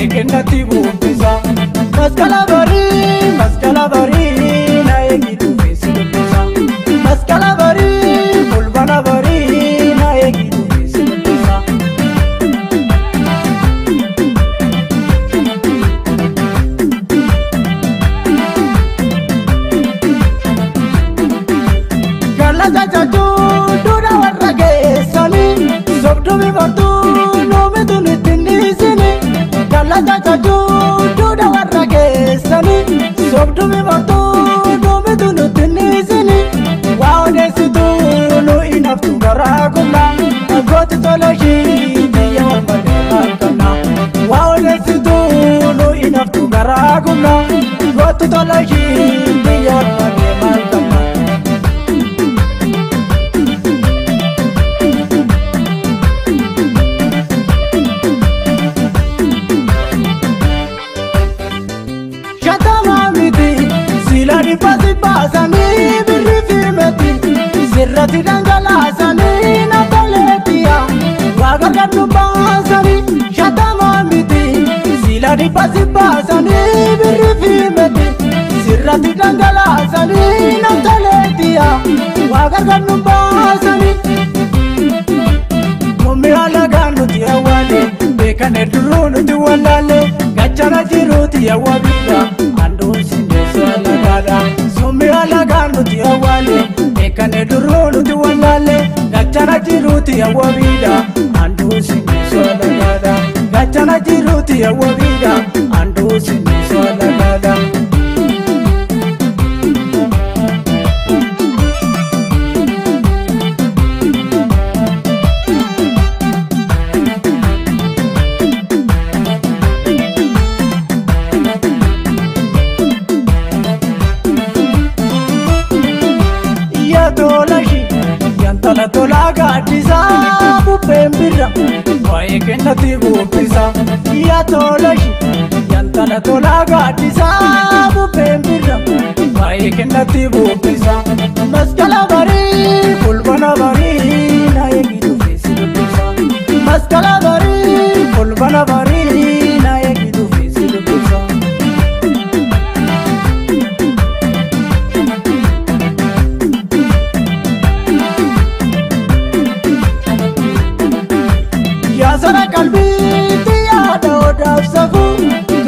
Waa'ee kennatti buubbisa. Masqala barii, masqala barii, na eegi dhufee si dubbisa. Masqala barii, fulbaana barii, na eegi dhufee si dubbisa. Galata jajuu duudha warra geessanii, sobduu bartuu nuumitu nutti dhiisini. Galata jajuu duudha warra geessanii, sobduu bartuu nuumitu nutti dhiisini. Waa odeessituu nu inaftu garaa qullaa, gooti tola ishii biyya malee maal. Waa odeessituu nu inaftu garaa qullaa, gooti tola ishii biyya malee maal qabna. Shantamaa miti sila dhibba si baasanii birri fi meeti sirratti dhangalaasanii na toleetiya waa gargaarnu baasanii. Shantamaa miti sila dhibba si baasanii birri fi meeti sirratti dhangalaasanii na toleetiya waa gargaarnu baasanii. Mummi alagaan nuti awwaale beekan duruu nuti wallaale gachana jiruuti awwaabidha anduun sindeessu alagaadha. Summi alagaan nuti awwaale beekan duruu nuti wallaale gachana jiruuti awwaabidha anduun sindeessu alagaadha. Gachana jiruuti awwaabidha anduun sindeessu alagaadha. Tola yantala tola gaaddisaa bubbeen birra waa'ee kennatti buubbisa. Yaa tola yantala tola gaaddisaa bubbeen birra waa'ee kennatti buubbisa. Masqala barii fulbaana barii na eegi dhufee si dubbisa. Masqala barii fulbaana barii na eegi dhufee si dubbisa. Yaasara qalbiitti yaada odaaf safu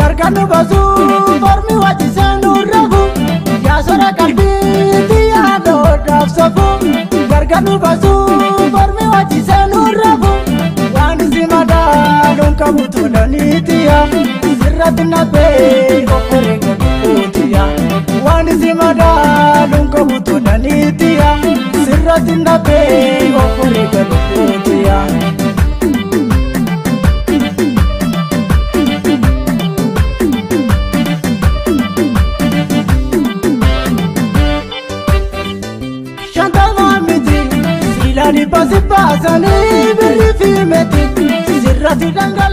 gargaar nu baasu mormi wajjisee nu rafu. Yaasara qalbiitti yaada odaaf safu gargaar nu baasu mormi wajjisee nu rafu. Waan si madaaluun qabu tolaniitiya sirratti nabee okkoree godhuutiya. Waan si madaaluun qabu tolaniitiya sirratti nabee okkoree godhuutiya. Shantamaa miti sila dhibba si baasanii birri fi meeti sirratti dhangalaasanii.